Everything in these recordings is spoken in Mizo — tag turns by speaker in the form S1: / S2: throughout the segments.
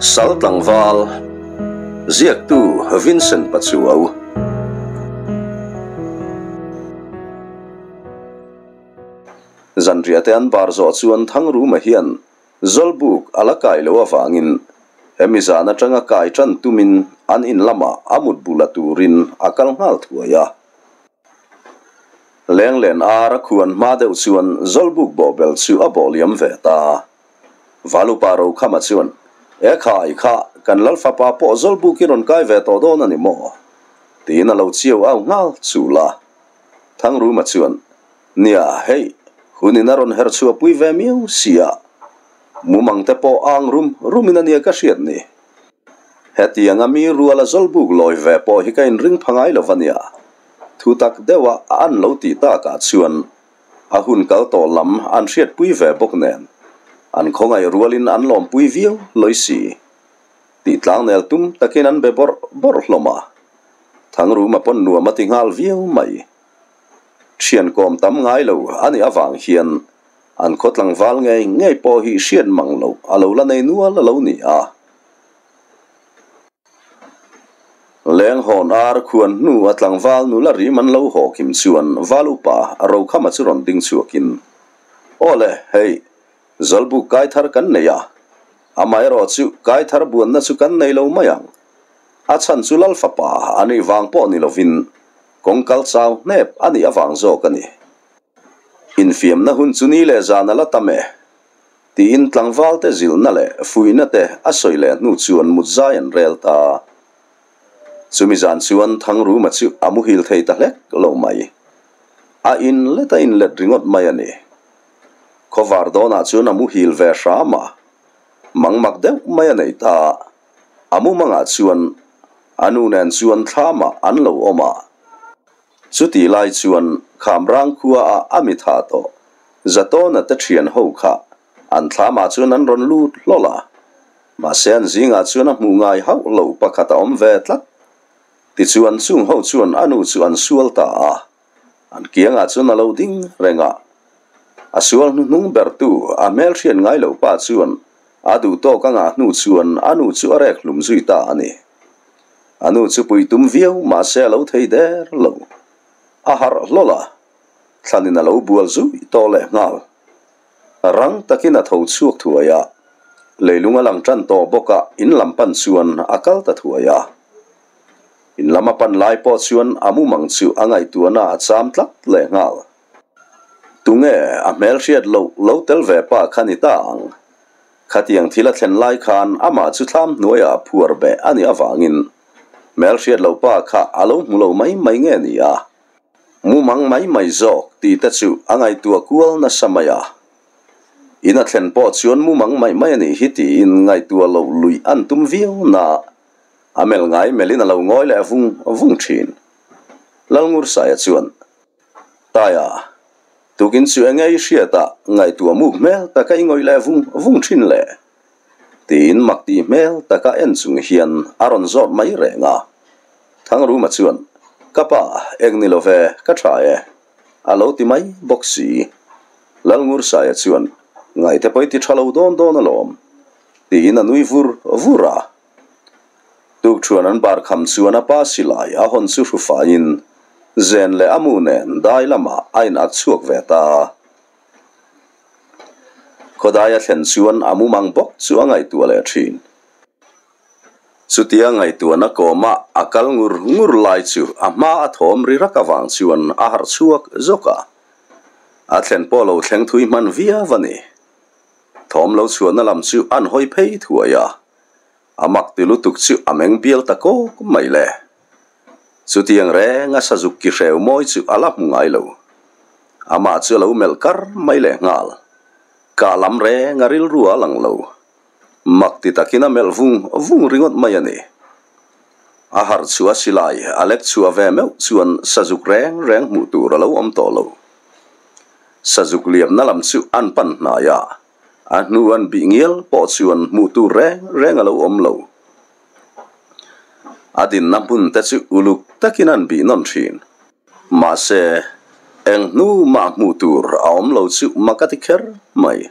S1: Sal tlangval, Ziaktu Vincent Pachuau. Zanriah te an bar zawh chuan Thangruma hian Zawlbuk a la kai loh avangin hemi zan atanga kai tan tumin an in lamah a mut bula turin a kal nghal thuai a. Lenglen ar a khuan hma deuh chuan Zawlbuk bawhbel chu a bawh liam ve ta. Valupa Rokhama chuan, E khai kha, kan Lalfapa pawh Zawlbuk i rawn kai ve tawh dawn a ni maw? tiin a lo chiau au nghal chul a. Thangruma chuan, Nia, hei, hunin a rawn herh chhuahpui ve miau si a, mumang te pawh ang rum rumin a nia ka hriat ni. Hetianga mi ruala Zawlbuk lawi ve pawh hi ka inring pha ngai lo va nia. Thu tak deuha a an lo tih takah chuan a hun kal tawh lam an hriatpui ve bawk nen an khawngaih rualin an lawmpui viau lawi si. Tih tlangnel tum takin an be bawrh bawrh hlawm a. Thangruma pawn nuam a ti nghal viau mai. Thian kawm tam ngai lo a nih avang hian an khaw tlangval ngei ngei pawh hi hriat mang loh a lo la nei nual a lo ni a. Leng hawn ar khuan hnu a tlangval nula rim an lo haw kim chuan val upa Rokhama chu rawn ding chhuakin, Aw le, hei, Zawlbuk kai thar kan nei a, amaherawh chu kai thar buanna chu kan nei lo mai ang. A chhan chu Lal fapa a nih vang pawh ni lovin kawng kal chau hnep a nih avang zawk a ni. Infiamna hun chu ni leh zan a la tam e. Tiin tlangvalte zilhna leh fuihna te a sawi leh hnu chuan mut zai an rel ta. Chumi zan chuan Thangruma chu a muhil thei ta hlek lo mai. A in let a in let ringawt mai a ni. Khawvar dawnah chuan a muhil ve hram a, mangmak deuh mai a nei ta. A mumangah chuan a nu nen chuan thlamah an lo awm a. Chutih lai chuan Khamrang khua ah a mi tha tawh Zatawna te thian ho kha an thlamah chuan an rawn lut hlawl a, mahse an zingah chuan a hmuh ngai hauh lo pakhat a awm ve tlat. Tichuan chung ho chuan a nu chu an sual ta a, an kiangah chuan a lo ding reng a. A sual hnuhnung bertu a hmelhriat ngai lo pa chuan a duh tawk a ngah hnu chuan a nu chu a rek hlum zui ta a ni. A nu chu pui tum viau mahse a lo thei der lo. A harh hlawl a, thlanin a lo bual zui tawh leh nghal. Rang takin a tho chhuak thuai a, leilung a lang tan tawh bawk a in lam pan chuan a kal ta thuai a. In lam a pan lai pawh chuan a mumang chu a ngaihtuahna a cham tlat leh nghal. Tunge a hmelhriat loh lo tel ve pa kha ni ta ang? Khatiang thil a thlen lai khan amah chu thlam hnuaiah phuar beh a nih avangin hmelhriat loh pa kha a lo hmu lo mai mai nge ni a, mumang mai mai zawk tih te chu a ngaihtuah kual nasa mai a. In a thlen pawh chuan mumang mai mai a nih hi tiin ngaihtuah loh luih an tum viau na a melh ngai melhin a lo ngawi leh vung vung thin. Lalngursaia chuan. Taia, tukin chu enge i hriat a, ngaihtuah muk hmel taka i ngawih leh vung vung thin le? Tiin mak tih hmel taka en chung hian a rawn zawt mai reng a. Thangruma chuan, Ka pa, eng ni lo ve, ka tha e, a lo ti mai bawk si. Lalngursaia chuan, Ngaihte pawh i ti tha lo dawn dawn alawm, tiin a nui vur vur a. Tukṭhuan an bar kham chuan a pa silai a hawn chu hru faiin zen leh a mu nen dai lamah a in ak chhuak ve ta. Khawdai a thlen chuan a mumang bawk chu a ngaihtuah leh ṭhin. Chutia ngaihtuahna kawma a kal ngur ngur lai chu a hma a thawm ri rak avang chuan a harh chhuak zawk a. A thlen pawh lo thleng thui hman viau a ni. Thawm lo chhuahna lam chu an hawi phei thuai a. A mak ti lutuk chu a meng bial ta kawk mai le. Chutiang reng a sazuk ki hreu mawi chu a la hmu ngai lo. Amah chu a lo melh kar mai leh nghal. Kah lam reng a rilru a lang lo. Mak ti takin a melh vung vung ringawt mai a ni. A harh chhuah silai a lek chhuah ve meuh chuan sazuk reng reng hmuh tur a lo awm tawh lo. Sazuk liamna lam chu an pan hnai a. A hnu an bih ngial pawh chuan hmuh tur reng reng a lo awm lo. A dinna hmun te chu uluk takin an bih nawn thin. Mahse, eng hnu mah hmuh tur a awm lo chu mak a ti kher mai.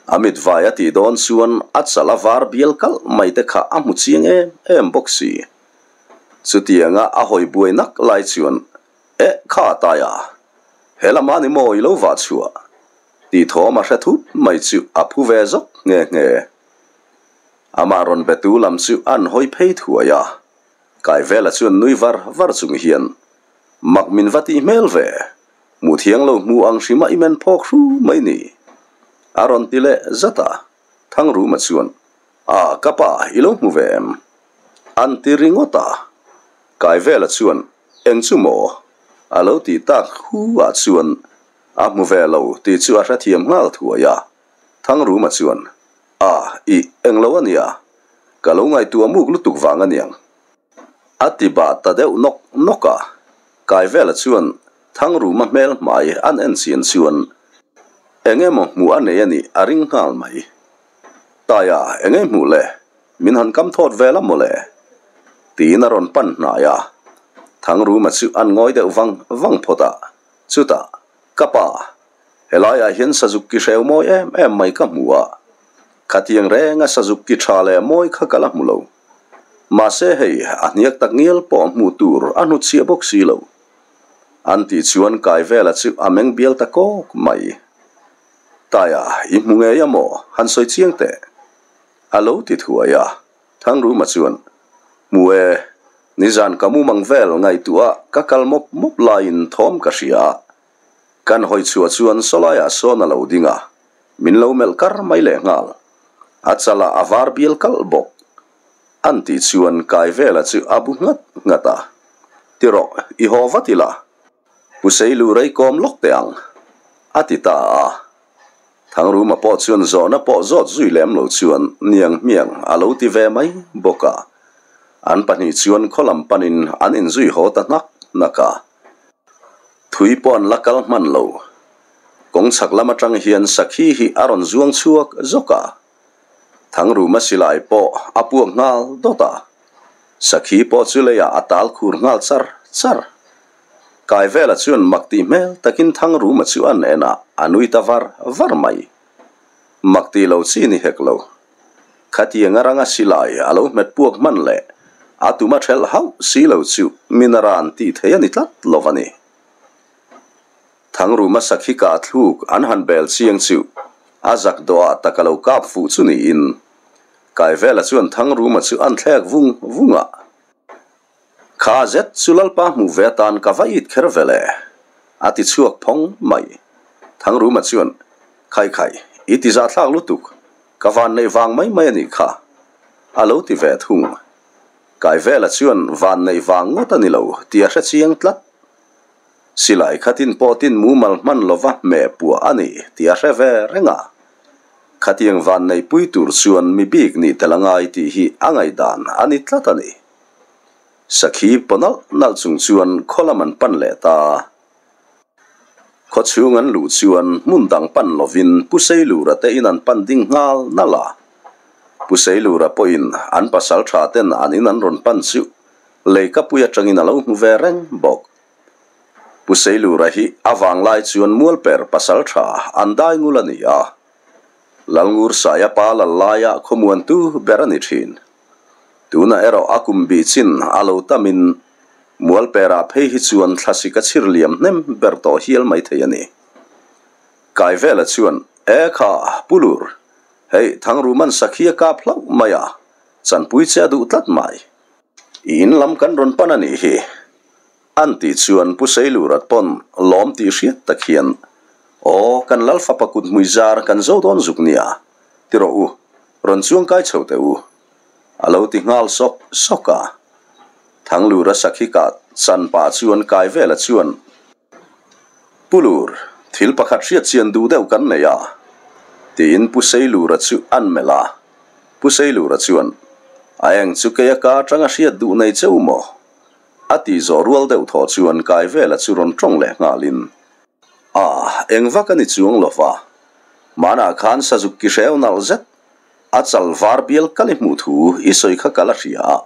S1: A mit vai a tih dawn chuan a chal a var bial kalh mai te kha a hmu chiang em em bawk si. Chutianga a hawi buai nak lai chuan, Eh kha Taia, he lamah ni maw i lo vah chhuah? tih thawm a hre thut mai chu a phu ve zawk nghe nghe. Amah rawn betu lam chu an hawi phei thuai a, Kaivela chuan nui var var chung hian, Mak min va tih hmel ve, hmuh thiang lo hmu ang hrima i men phawk hru mai ni. A rawn ti leh zat a, Thangruma chuan, A, ka pa, i lo hmu ve em? An ti ringawt a, Kaivela chuan, Eng chu maw? A lo tih tak hu ah chuan a hmu ve lo tih chu a hrethiam nghal thuai a, Thangruma chuan, A, i, eng lo a nia, ka lo ngaihtuah muk lutuk vang a niang. A ti bah ta deuh nawk nawk a, Kaivela chuan Thangruma hmel hmai an en chian chuan eng emaw hmuh a nei a nih a ring nghal mai. Taia, eng ei hmuh le? Min han kam thawt vel a mawle? Tiin a rawn pan hnai a, Thangruma chu an ngawi deuh vang vang phawt a, chutah, Ka pa, Helaiah hian sazuk ki hreu mawi em em mai ka hmu a, khatiang renga sazuk ki tha leh mawi kha ka la hmu lo. Mahse hei, a hniak tak ngial pawh hmuh tur a hnutchhiah bawk si lo. An tih chuan Kaivela chu a meng bial ta kawk mai. Taia, i hmu ngei a maw? Han sawi chiang teh. A lo ti thuai a, Thangruma chuan, Hmu e, nizan ka mumang vel ngaihtuah ka kal mawp mawp laiin thawm ka hria a, Kan hawi chhuah chuan sawlaiah sawn a lo ding a, min lo melh kar mai leh nghal. A chalah a var bial kalh bawk. An tih chuan Kaivela chu a bu nghat nghat a, Ti rawh, i haw vat ila, Pu Seilu rei kawm lawk teh ang, a ti ta a. Thangruma pawh chuan zawhna pawh zawt zui lem lo chuan niang hmiang a lo ti ve mai bawk a. An pahnih chuan khaw lam panin an inzui haw ta hnak hnak a. Thui pawh an la kal hman lo. Kawng chhak lam atang hian sakhi hi a rawn zuang chhuak zawk a. Thangruma silai pawh a puak nghal dawt a. Sakhi pawh chu leiah a tal khur nghal char char. Kaivela chuan mak tih hmel takin Thangruma chu an en a, a nui ta var var mai. Mak tih lo chi ni hek lo. Khatiang a ranga silai a lo hmet puak hman leh a tum a ṭhelh hauh si lo chu min a ran tih thei a ni tlat lo a ni. Thangruma sakhi kah thluk an han bel chiang chu a zak dawhah tak a lo kap fuh chu niin Kaivela chuan Thangruma chu an thlek vung vung a. Kha zet chu Lalpa hmuh ve atan ka va it kher ve le, a ti chhuak phawng mai. Thangruma chuan, Khai khai, i ti zahthlak lutuk, ka van neih vang mai mai a nih kha, a lo ti ve thung. Kaivela chuan van neih vang ngawt a ni lo tih a hre chiang tlat. Silai khatin pawh tin mumal hman lova hmeh puah a ni tih a hre ve reng a. Khatiang van neihpui tur chuan mi bik nih tel a ngai tih hi a ngaihdan a ni tlat a ni. Sakhi paw nalh nalh chung chuan khaw lam an pan leh ta. Khaw chhung an luh chuan hmun dang pan lovin Pu Seilura te in an pan ding nghal nalh a. Pu Seilura pawhin an pasal tha ten an in an rawn pan chu leikapui atangin a lo hmu ve reng bawk. Pu Seilura hi a vanglai chuan mualper pasal tha an dai ngul a ni a. Lalngur Saia pa lal laia khawmuantu ber a ni thin. Tunah erawh a kum bih chin a lo tamin Mualperah phei hi chuan thlasik a chhir liam hnem ber tawh hial mai thei a ni. Kaivela chuan, E kha, Pu Lur, hei Thangruman sakhi a kap hlauh mai a, chanpui che a duh tlat mai. I in lam kan rawn pan a nih hi. An tih chuan Pu Seilurat pawn lawm tih hriat tak hian, Aw, kan Lal fapa kut hmui zar kan zo dawn zuk nia, ti rawh u, Rawn chuang kai chho teh u, a lo ti nghal sawk sawk a. Thanglura sakhi kah chan pah chuan kai vela chuan, Pu Lur, thil pakhat hriat chian duh deuh kan nei a, tiin Pu Seilura chu an melh a. Pu Seilura chuan, A eng chu kei a ka atanga hriat duh nei che u maw? A tih zawh rual deuh thaw chuan kai vela chu rawn tawng leh nghalin, A, eng vak a ni chuang lo va. Hmanah khan sazuk ki hreu nalh zet, a chal var bial kal i hmuh thu i sawi kha ka la hria a.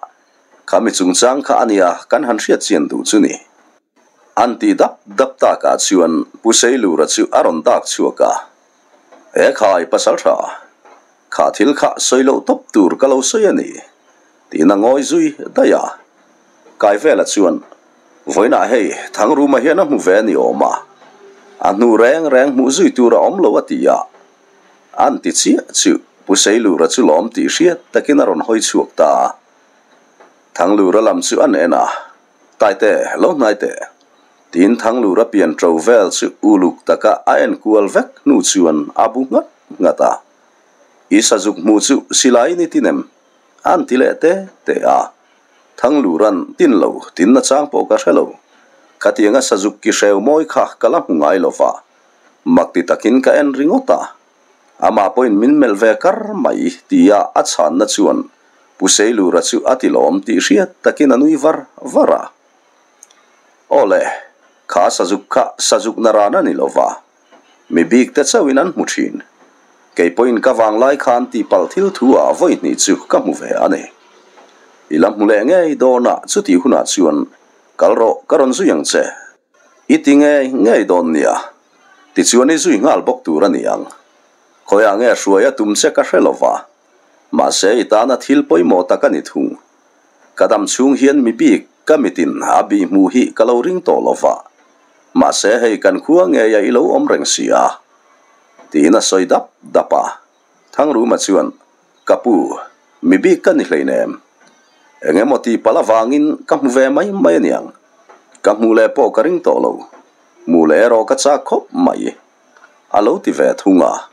S1: Kha mi chungchang kha a nia kan han hriat chian duh chu ni. An tih dap dap takah chuan Pu Seilura chu a rawn dak chhuak a. E khai pasaltha, kha thil kha sawi loh tawp tur ka lo sawi a ni, tiin a ngawi zui daih a. Kaivela chuan, Vawiinah hei Thangruma hian a hmu ve a ni awm a, a hnu reng reng hmuh zui tur a awm lo a ti a. An ti chiah chu Pu Seilura chu lawm tih hriat takin a rawn hawi chhuak ta a. Thanglura lam chu an en a, Taite, lo hnai teh. Tiin Thanglura pian ṭo vel chu uluk taka a en kual vek hnu chuan a bu nghat nghat a. I sazuk hmuh chu silai ni tinem? An ti leh te te a. Thanglura'n tin lo tinna chang pawh ka hre lo. Khatianga sazuk ki hreu mawi kha ka la hmu ngai lo va. Mak ti takin ka en ringawt a. Amah pawhin min melh ve kar mai tia a chhanna chuan Pu Seilura chu a ti lawm tih hriat takin a nui var var a. Aw le, kha sazuk kha sazuk na ran a ni lo va, mi bik te chauhin an hmu thin. Kei pawhin ka vanglai khan tihpalh thil thu ah vawi hnih chu ka hmu ve a ni. I la hmu leh ngei dawn a, chutih hunah chuan kal rawh ka rawn zui ang che. I ti ngei ngei dawn nia, tichuan i zui nghal bawk tur a ni ang. Khawiah nge hruai a tum che ka hre lo va, mahse i tana thil pawimawh tak a ni thung. Ka dam chhung hian mi bik ka mitin a bih hmuh hi ka lo ring tawh lo va, mahse hei kan khua ngeia i lo awm reng si a, tiin a sawi dap dap a. Thangruma chuan, Ka pu, mi bik ka ni hleinem. Eng emaw tih palh avangin ka hmu ve mai mai aniang. Ka hmuh leh pawh ka ring tawh lo. Hmuh leh erawh ka chak khawp mai. A lo ti ve thung a.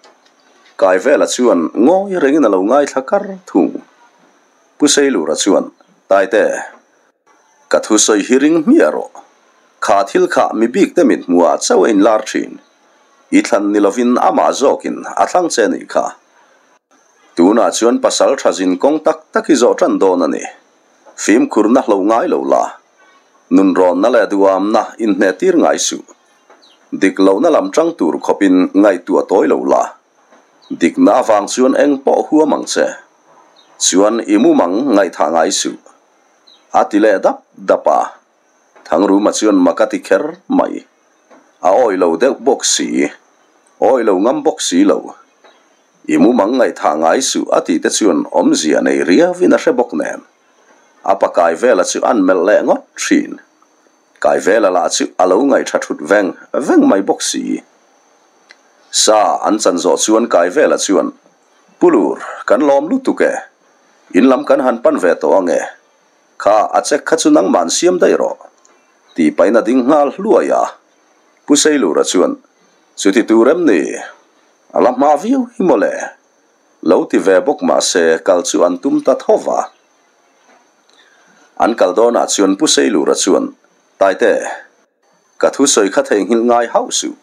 S1: Kaivela chuan ngawi rengin a lo ngaithla kar thung. Pu Seilura chuan, Taite, ka thusawi hi ring hmiah rawh. Kha thil kha mi bik te mit hmuhah chauh a inlar thin. I thlan ni lovin amah zawkin a thlang che nih kha. Tunah chuan pasal tha zin kawng tak tak i zawh tan dawn a ni. Fimkhurna hloh ngai lo la. Nunrawnna leh duhamna inhneh tir ngai suh. Dik lohna lam tang tur khawpin ngaihtuah tawi lo la. Dikna avang chuan eng pawh huam ang che. Chuan i mumang ngaihthah ngai suh. A ti leh dap dap a. Thangruma chuan mak a ti kher mai. A awih lo deuh bawk si. Awih lo ngam bawk si lo. I mumang ngaihthah ngai suh a tih te chuan awmzia nei riauin a hre bawk nen. A pakai vela chu an melh leh ngawt thin. Kaivela lah chu a lo ngaihṭha ṭhut veng veng mai bawk si. Sa an chan zawh chuan Kaivela chuan, Pulur, kan lawm lutuk e. In lam kan han pan ve tawh ang e. Kha a check kha chu nangmah an siam daih rawh. Tih pahin a ding nghal hluai a. Pu Seilura chuan, Chuti tur em ni? A la hma viau hi mawle. Lo ti ve bawk mah se kal chu an tum ta tho va. An kal dawnah chuan Pu Seilura chuan, Taite, ka thusawi kha theihnghilh ngai hauh suh.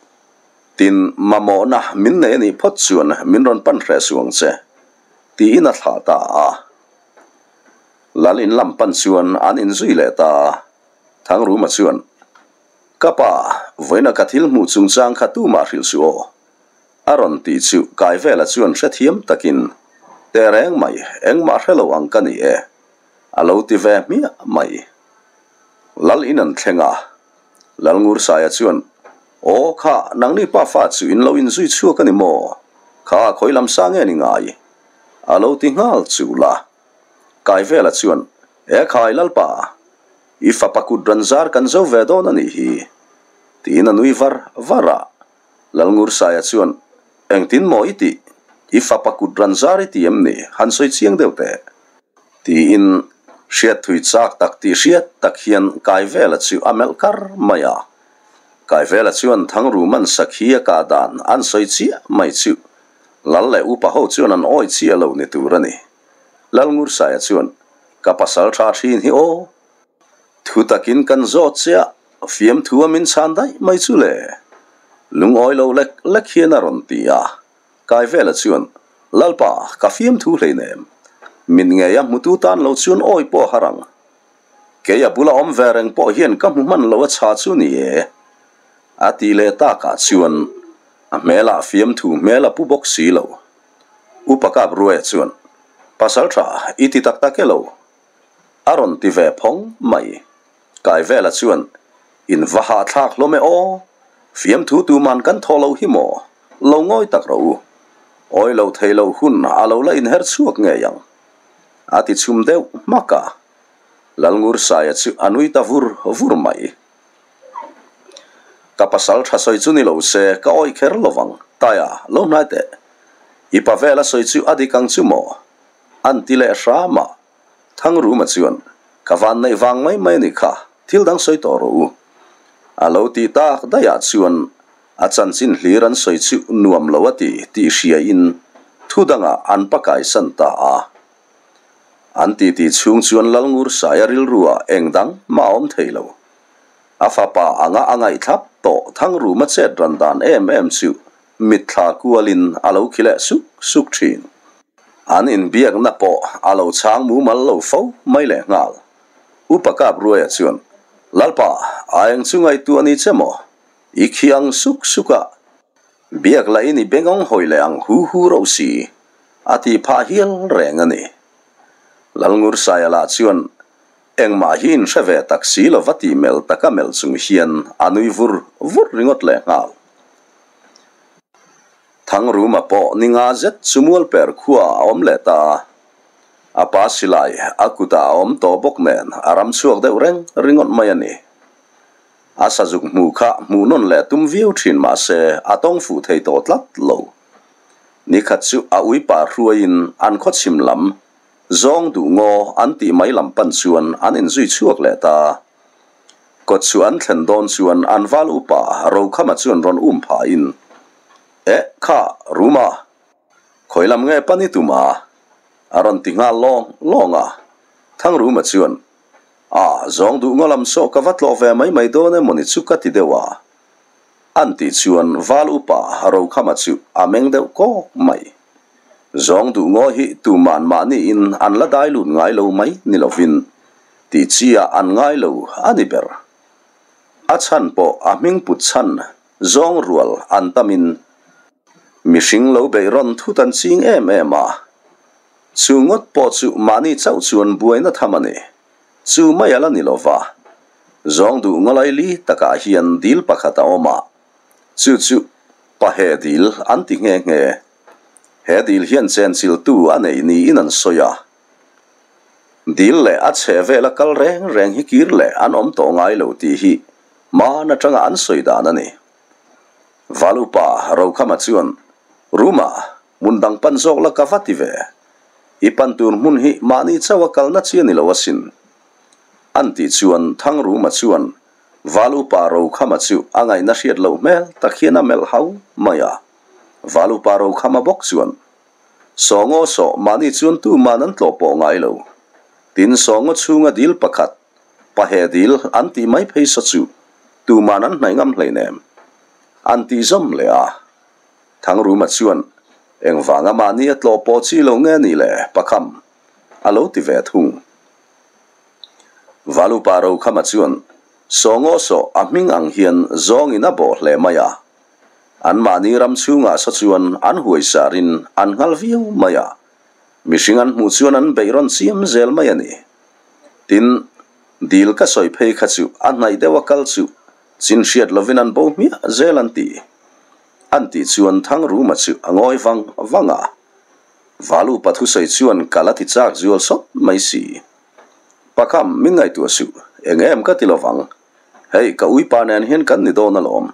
S1: Tin, mamawhna min nei a nih phawt chuan min rawn pan hreh suh ang che, tiin a thlah ta a. Lal in lam pan chuan an inzui leh ta a. Thangruma chuan, Ka pa, vawiina ka thil hmuh chungchang kha tumah hrilh suh aw. A rawn tih chu Kaivela chuan hrethiam takin, Tehreng mai, engmah hre lo ang ka ni e, a lo ti ve hmiah mai. Lal in an thleng a, Lalngursaia chuan, Aw kha, nangni pa fa chu in lo inzui chhuak a ni maw? Kha khawi lam sa nge ni ngai? A lo ti nghal chul a. Kaivela chuan, E khai Lalpa, i fapa kut ran zar kan zo ve dawn a nih hi, tiin a nui var var a. Lalngursaia chuan, Engtin maw i tih? I fapa kut ran zar i ti em ni? Han sawi chiang deuh teh. Tiin hriatthui chak tak tih hriat tak hian Kaivela chu a melh kar mai a. Kaivela chuan Thangrum an sakhi a kah dan an sawi chiah mai chu Lal leh upa ho chuan an awi chiah lo ni tur a ni. Lalngursaia chuan, Ka pasal tha thin hi aw. Thu takin kan zawt che a, fiamthu a min chhan daih mai chu le. Lungawi lo lek lek hian a rawn ti a. Kaivela chuan, Lalpa, ka fiamthu hleinem. Min ngei a hmutu tan lo chuan awi pawh a har ang. Kei a bula awm ve reng pawh hian ka hmu hman lo a chha chu ni e. A ti leh takah chuan a hmelah fiamthu hmel a pu bawk si lo. Upa Kapruaia chuan, Pasaltha, i ti tak tak e lo. A rawn ti ve phawng mai. Kaivela chuan, In va hahthlak hlawm e aw, fiamthu tuman kan thaw lo hi maw? Lo ngawi tak rawh u. Awi loh theih loh hun a lo la inher chhuak ngei ang. A ti chhum deuh hmak a. Lalngursaia chu a nui ta vur vur mai. Ka pasal tha sawi chu ni lo se ka awih kher lo vang. Taia, lo hnai teh. I pa vela sawi chu a dik ang chu maw? An ti leh hram a. Thangruma chuan, Ka van neih vang mai mai a nih kha, thil dang sawi tawh rawh u. A lo tih tak daihah chuan a chanchin hlir an sawi chu nuam lo a ti tih hriain thu dangah an pakaisan ta a. An titi chhung chuan Lalngursaia rilruah eng dang mah a awm thei lo. A fapa anga a ngaihthlap tawh Thangruma chet ran dan em em chu mitthla kualin a lo khi leh suk suk thin. An inbiakna pawh a lo chhang mumal lo fo mai leh nghal. Upa Kapruaia chuan, Lalpa, a eng chu ngaihtuah ni che maw? I khi ang suk suk a, biak lah in i bengawng hawi leh ang hu hu rauh si, a ti phah hial reng a ni. Lalngursaia lah chuan, Engmah hi in hre ve tak si lova ti melh taka melh chung hian a nui vur vur ringawt leh nghal. Thangruma pawh ni nga zet chu Mualper khua a awm leh ta a, a pa silai a kutah a awm tawh bawk nen a ram chhuak deuh reng ringawt mai a ni. A sazuk hmuh kha hmuh nawn leh tum viau thin mah se a tawng fuh thei tawh tlat lo. Nikhat chu a uipa hruaiin an khawchhim lam zawng duh ngaw an tih mai lam pan chuan an inzui chhuak leh ta. Kawt chu an thlen dawn chuan an val upa Rokhama chuan rawn um phahin, Eh kha, Ruma, khawi lam nge pan i tum a? a rawn ti nghal lawng lawng a. Thangruma chuan, A, zawng duh ngaw lam saw ka va tlawh ve mai mai dawn emaw ni chu ka ti deuh a. An tih chuan val upa Rokhama chu a meng deuh kawk mai. Zawng duh ngaw hi tuman mahniin an la dai lut ngai lo mai ni lovin tih chi ah an ngai lo a ni ber. A chhan pawh a hming put chhan zawng rual an tamin mihring lo beih rawn thut an ching em em a. Chu ngawt pawh chu mahni chauh chuan buaina tham a ni. Chu mai a la ni lova. Zawng duh ngawlai li takah hian dil pakhat a awm a, chu chu Pahe dil an ti nghe nghe. He dil hian chenchiltu a nei niin an sawi a. Dil leh a chhe vela kal reng reng hi kir leh an awm tawh ngai lo tih hi hman atanga an sawi dan a ni. Valupa Rokhama chuan, Ruma, Hmun dang pan zawk la ka va ti ve. I pan tur hmun hi mahni chauh a kalna chi a ni lo asin. An tih chuan Thangruma chuan Val upa Rokhama chu a ngaihna hriat loh hmel tak hian a melh hau mai a. Val upa Rokhama bawk chuan, Sawngaw sawh mahni chuan tuman an tlawh pawh ngai lo. Tin sawngaw chhunga dil pakhat, pahe dil an tih mai phei saw chu tuman an hnaih ngam hleinem. An tih zawm leh a. Thangruma chuan, Engvanga mahni a tlawh pawh chi lo nge ni le, Pakham? a lo ti ve thung. Valupa Rokhama chuan, Sawngaw sawh a hming ang hian zawngin a bawh hle mai a. An mahni ram chhungah saw chuan an huaisarin an nghal viau mai a. Mihring an hmuh chuan an beih rawn chiam zel mai a ni. Tin, dil ka sawi phei kha chu a hnaih deuh a kal chu chin hriat lovin an bo hmiah zel an ti. An tih chuan Thangruma chu a ngawi vang vang a, Valupa thusawi chuan ka la ti chak zual sawt mai si. Pakham, min ngaihtuah suh, eng em ka ti lovang. Hei, ka uipa nen hian kan ni dawn alawm,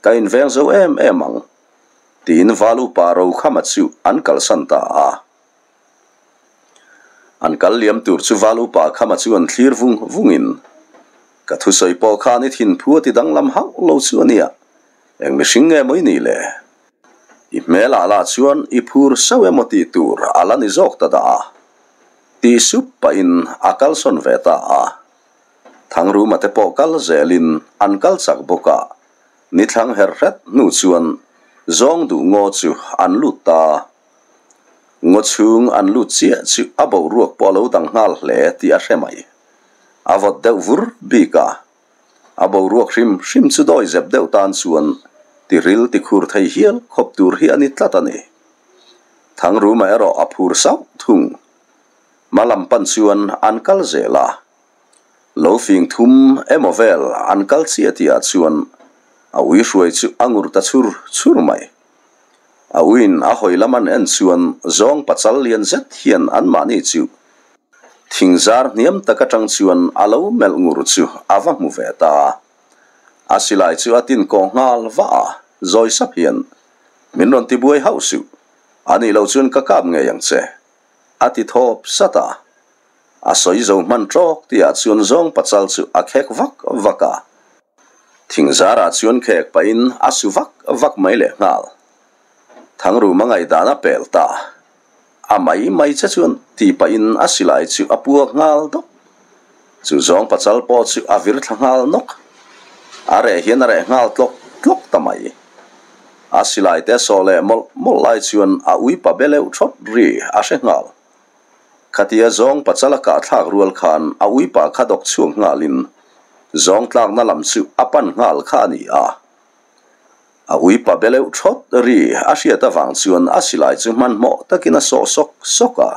S1: ka inveng zo em em ang, tiin Valupa Rokhama chu an kalsan ta a. An kal liam tur chu Valupa Khama chuan thlir vung vungin, Ka thusawi pawh khan i thinphu a ti danglam hauh lo chu a nia. Eng mihring nge maw i nih le? I hmelah lah chuan i phur sauh emaw tih tur a la ni zawk ta dah a, tih sup pahin a kalsawn ve ta a. Thangruma te pawh kal zelin an kal chak bawk a, ni thlang her hret hnu chuan zawng duh ngaw chu an lut ta. Ngaw chhung an lut chiah chu a boruak pawh a lo dang nghal hle tih a hre mai. A vawt deuh vur bik a. A boruak hrim hrim chu dawi zep deuh tan chuan tiril tikhur thei hial khawp tur hi a ni tlat a ni. Thangruma erawh a phur sauh thung. Hma lam pan chuan an kal zel a. Lo fing thum emaw vel an kal chiah tihah chuan a ui hruai chu a ngur ta chhur chhur mai. A uiin a hawi lam an en chuan zawng pachal lian zet hian anmahni chu thingzar hniam tak atang chuan a lo melh ngur chu a va hmu ve ta. A silai chu a tin kawh nghal vah a, zawi sap hian, Min rawn tibuai hauh suh, a nih loh chuan ka kap ngei ang che, a ti thawp sat a. A sawi zo hman tawk tihah chuan zawng pachal chu a khek vak vak a. Thingzarah chuan khek pahin a su vak vak mai leh nghal. Thangruma ngaihdan a pel ta. A mai mai che chuan tih pahin a silai chu a puak nghal dawp. Chu zawng pachal pawh chu a vir thla nghal nawk. A reh hian a reh nghal tlawk tlawk ta mai. A silai te sawh leh mawlh mawlh lai chuan a uipa be leuh thawt ri a hre nghal. Khatia zawng pachal a kah thlak rual khan a uipa kha dawk chhuak nghalin zawng tlakna lam chu a pan nghal kha a ni a. A uipa be leuh thawt ri a hriat avang chuan a silai chu hmanhmawh takin a sawh sawk sawk a.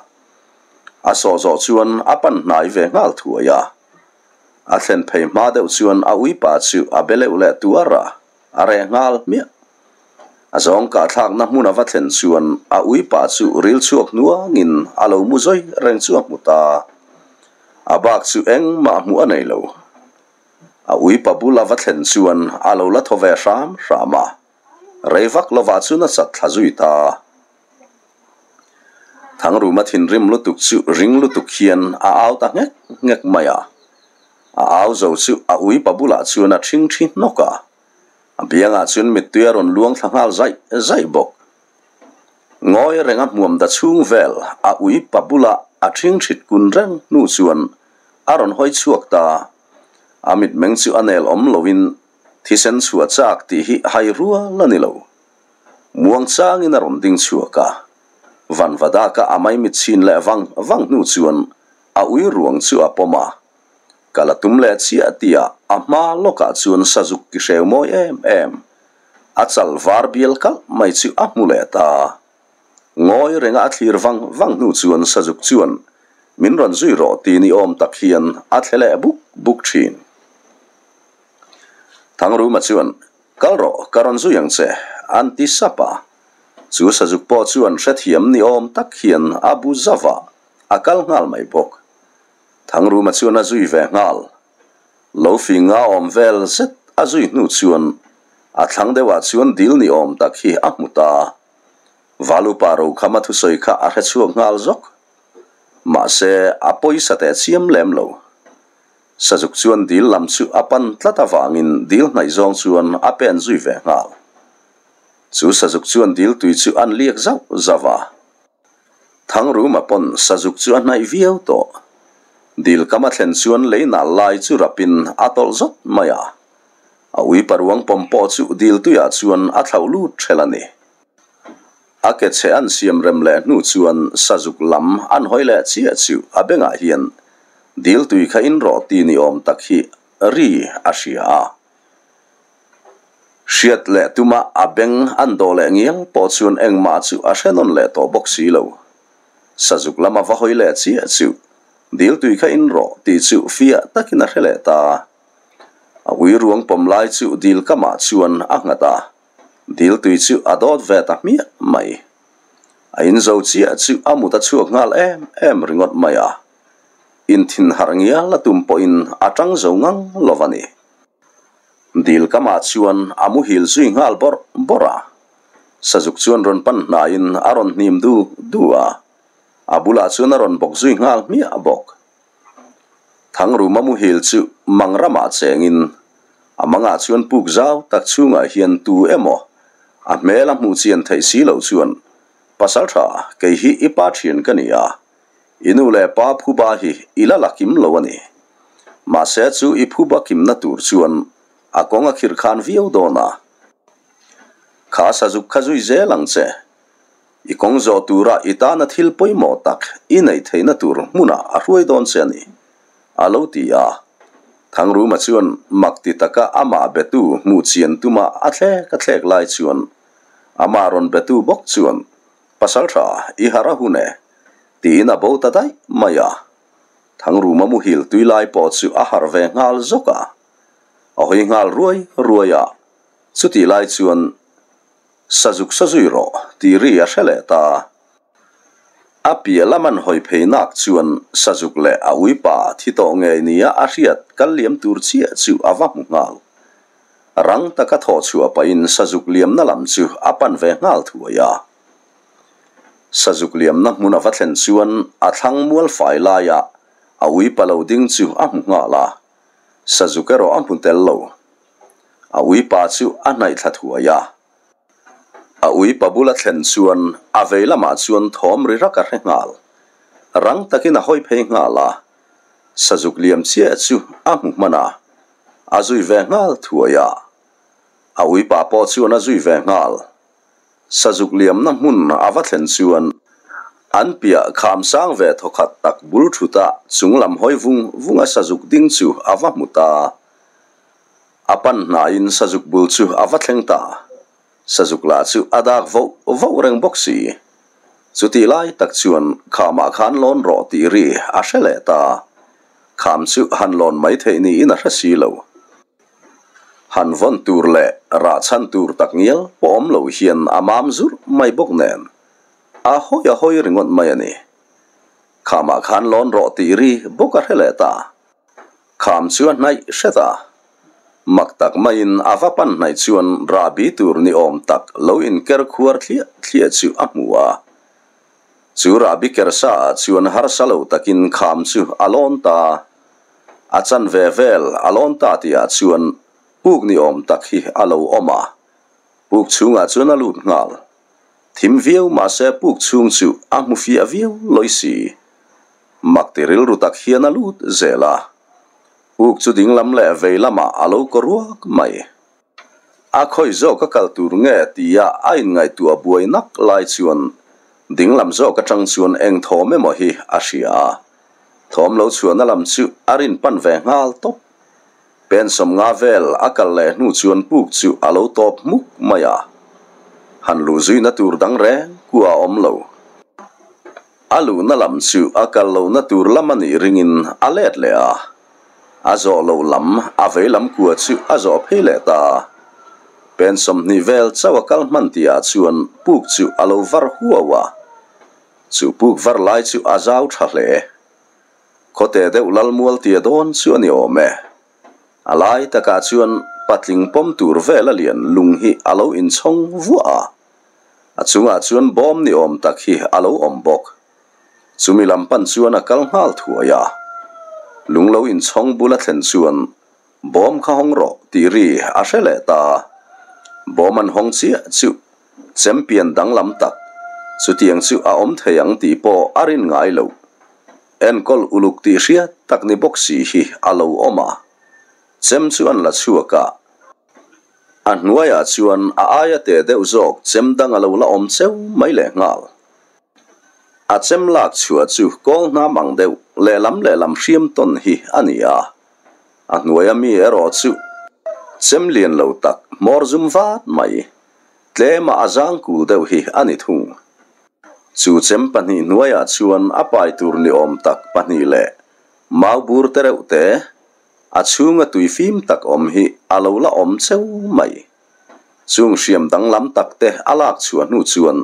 S1: A sawh zawh chuan a pan hnai ve nghal thuai a. A thlen phei hma deuh chuan a uipa chu a be leuh leh tuar a, a reh nghal hmiah. A zawng kahthlakna hmun a va thlen chuan a uipa chu ril chhuak hnuangin a lo mu zawi reng chu a hmu ta. A bak chu engmah hmuh a nei lo. A uipa bul a va thlen chuan a lo la thaw ve hram hram a, rei vak lovah chuan a chat thla zui ta. Thangruma thinrim lutuk chu ring lutuk hian a au ta nghek nghek mai a. A au zo chu a uipa bulah chuan a ṭhing ṭhi hnawk a. A biangah chuan mittui a rawn luang thla nghal zaih zaih bawk. Ngawi renga hmuam da chhung vel a ui pa bula a ṭhing ṭhit kun reng hnu chuan a rawn hawi chhuak ta. A mitmeng chu a nel awm loin thisen chhuah chak tih hi hai rual a ni lo. Muang changin a rawn ding chhuak a. Vanvadaka a maimit chhin leh vang vang hnu chuan a ui ruang chu a pawm a. Ka la tum leh chiah tih ah a hma lawkah chuan sazuk ki hreu mawi em em. A chal var bial kalh mai chu a hmu leh ta. Ngawi renga a thlir vang vang hnu chuan sazuk chuan min rawn zui rawh ti ni awm tak hian a thle leh buk buk thin. Thangruma chuan, Kal rawh, ka rawn zui ang che, an ti sap a. Chu sazuk pawh chuan hrethiam ni awm tak hian a bu zauh a, a kal nghal mai bawk. Thangruma chuan a zui ve nghal. Lo fing a awm vel zet a zui hnu chuan a thlang deuhah chuan dil ni awm tak hi a hmu ta. Valupa Rokhama thusawi kha a hre chhuak nghal zawk. Mahse, a pawisa teh chiam lem lo. Sazuk chuan dil lam chu a pan tlat avangin dil hnaih zawng chuan a pen zui ve nghal. Chu sazuk chuan dil tui chu an liak zauh zauh a. Thangruma pawn sazuk chu a hnaih viau tawh. Dil kam a thlen chuan lei nal lai chu rapin a tawlh zawt mai a. A ui paruang pawm pawh chu dil tuiah chuan a thlauh lut ṭhelh a ni. A ke chhe an siam rem leh hnu chuan sazuk lam an hawi leh chiah chu a bengah hian dil tui kha in rawh ti ni awm tak hi ri a hria a. Hriat leh tuma a beng an dawh leh ngial pawh chuan engmah chu a hre nawn leh tawh bawk si lo. Sazuk lama va hawi leh chiah chu dil tui kha in rawh tih chu fiah takin a hre leh ta. A ui ruang pawm lai chu dil kamah chuan a nghat a, dil tui chu a dawt ve ta hmiah mai. A in zo chiah chu a mut a chhuak nghal em em ringawt mai a, inthin harh ngial a tum pawhin a tang zo ngang lo va ni. Dil kamah chuan a muhil zui nghal bawrh bawrh a, Sazuk chuan rawn pan hnaiin a rawn hnim du du a, a bulah chuan a rawn bawk zui nghal hmiah bawk. Thangruma muhil chu mang ramah chengin a mangah chuan puk zau tak chhungah hian tu emaw a hmel a hmuh chian theih si loh chuan, Pasaltha, kei hi i pa thian ka ni a, I nu leh pa phuba hi i la la kim lo a ni. Mahse chu i phuba kimna tur chuan a kawng a khir khan viau dawn a. Kha sazuk kha zui zel ang che. I kawng zawh tura i tana thil pawimawh tak i neih theihna tur hmunah a hruai dawn che a ni, a lo ti a. Thangruma chuan mak ti taka amah betu hmuh chian tuma a thlek a thlek lai chuan amah rawn betu bawk chuan Pasal tha i har a hun e, tiin a bo ta daih mai a. Thangruma muhil tui lai pawh chu a har ve nghal zawk a. A hawi nghal ruai ruai a, chutih lai chuan Sazuk sa zui rawh, tih ri a hre leh ta. A piah lam an hawi phei nak chuan Sazuk leh a uipa thi tawh ngei nia a hriat kal liam tur chiah chu a va hmu nghal. Rang taka thawh chhuah pahin Sazuk liamna lam chu a pan ve nghal thuai a. Sazuk liamna hmun a va thlen chuan a thlang mual fai laia a uipa lo ding chu a hmu nghal a, Sazuk erawh a hmu tel lo. A uipa chu a hnaih thla thuai a. A uipa bula thlen chuan a vei lamah chuan thawm ri rak a hre nghal. Rang takin a hawi phei nghal a, Sazuk liam chiah chu a hmu hman a, a zui ve nghal thuai a. A uipa pawh chuan a zui ve nghal. Sazuk liamna hmun a va thlen chuan an piah kham sang ve thawkhat tak bul thut a chung lam hawi vung vung a Sazuk ding chu a va hmu ta. A pan hnaiin Sazuk bul chu a va thleng ta. Sazuk lah chu a dak voh voh reng bawk si. Chutih lai tak chuan khamah khan lawn rawh tih ri a hre leh ta. Kham chu han lawn mai theih niin a hre si lo. Han vawn tur leh rah chhan tur tak ngial pawh awm lo hian a mam zurh mai bawk nen a hawi a hawi ringawt mai a ni. Khamah khan lawn rawh tih ri bawk a hre leh ta. Kham chu a hnaih hret a, mak tak maiin a va pan hnaih chuan rahbi tur ni awm tak lo inker khuar thliah thliah chu a hmu a. Chu rahbi ker sa ah chuan harsa lo takin kham chu a lawn ta. A chanve vel a lawn ta tihah chuan puk ni awm tak hi a lo awm a, puk chhungah chuan a lut nghal. Thim viau mahse puk chhung chu a hmu fiah viau lawi si. Mak ti rilru tak hian a lut zel a, puk chu dinglam leh vei lamah a lo kaw ruak mai. A khawi zawk a kal tur nge tia a inngaihtuah buai nak lai chuan dinglam zawk atang chuan eng thawm emaw hi a hria a, thawm lo chhuahna lam chu a rin pan ve nghal tawp. Pen 50 vel a kal leh hnu chuan puk chu a lo tawp hmuk mai a, han luh zuina tur dang reng kua a awm lo. A luhna lam chu a kal lohna tur lam a nih ringin a let leh a, a zawh loh lam a vei lam kua chu a zawh phei leh ta. Pen 20 vel chauh a kal hman tihah chuan puk chu a lo var huau a, chu puk var lai chu a zau tha hle. Khawte deuh Lalmual tia dawn chu a ni awm e. A lai takah chuan patling pawm tur vel a lian lung hi a lo inchhawng vuah a. A chungah chuan bawm ni awm tak hi a lo awm bawk. Chumi lam pan chuan a kal nghal thuai a. Lung lo inchhawng bula thlen chuan bawm kha hawng rawh tih ri a hre leh ta. Bawm an hawng chiah chu champion danglam tak chutiang chu a awm thei ang tih pawh a rin ngai lo. Enkawl uluk tih hriat tak ni bawk si hi a lo awm a. Chem chu an la chhuak a. A hnuaiah chuan a aia teh deuh zawk chem dang a lo la awm cheu mai leh nghal. A chem lak chhuah chu kawl hnam ang deuh lehlam lehlam hriam tawn hi a ni a. A hnuaia mi erawh chu chem lian lo tak hmawr zum vat mai, tlema a zang kul deuh hi a ni thung. Chu chem pahnih hnuaiah chuan a pai tur ni awm tak pahnih leh mau bur tereuh te, A chhunga tui fim tak awm hi a lo la awm cheu mai. Chung hriam danglam tak te a lak chhuah hnu chuan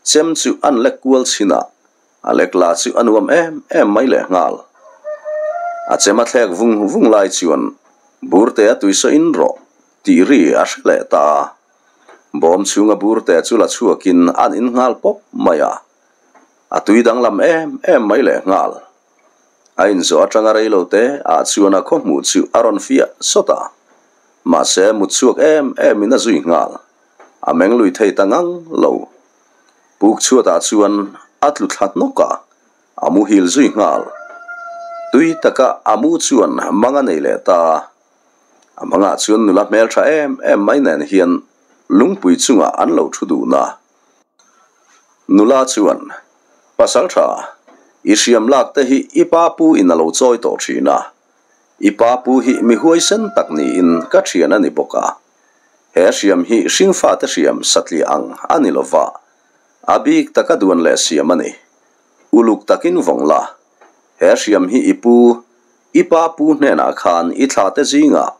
S1: chem chu an lek kual chhin a, a lek la chu a nuam em em mai leh nghal. A chem a thlek vung vung lai chuan Burte a tui saw in rawh tih ri a hre leh ta a. Bawm chhunga Burte chu la chhuakin an in nghal pawp mai a. A tui danglam em em mai leh nghal. A inzawh atanga rei lo te ah chuan a khaw hmuh chu a rawn fiah sawt a, mahse mut chhuak em em in a zui nghal. A meng lui thei ta ngang lo. Puk chhuat ah chuan a tlu thla hnawk a, a muhil zui nghal. Tui taka a mu chuan mang a nei leh ta. A mangah chuan nula hmeltha em em mai nen hian lungpui chungah an lo thu dun a. Nula chuan, Pasal tha, i hriam lak te hi i pa pu in a lo chawi tawh thin a. I pa pu hi mi huaisen tak niin ka thian a ni bawk a. He hriam hi hringfate hriam satliah ang a ni lova, a bik taka duan leh siam a ni. Uluk takin vawng la, he hriam hi i pu, i pa pu hnenah khan i thlate zingah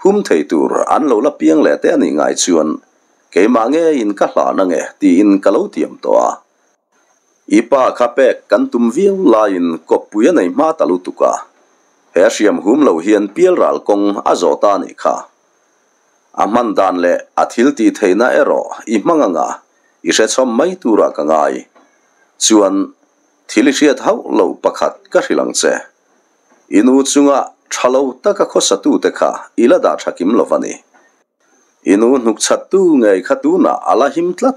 S1: hum thei tur an lo la piang leh te a nih ngai chuan. Keimah ngeiin ka hlan ange tiin ka lo tiam tawh a. I pa kha pek kan tum viau laiin kawppui a nei hma ta lutuk a. He hriam hum lo hian pialral kawng a zawh ta a nih kha. A hman dan leh a thil tih theihna erawh i hmang anga i hrechhawm mai turah ka ngai. Chuan thil i hriat hauh loh pakhat ka hrilh ang che. I nu chunga tha lo taka khawsatute kha i la dah tha kim lo va ni. I nu hnuk chhattu ngei kha tunah a la him tlat.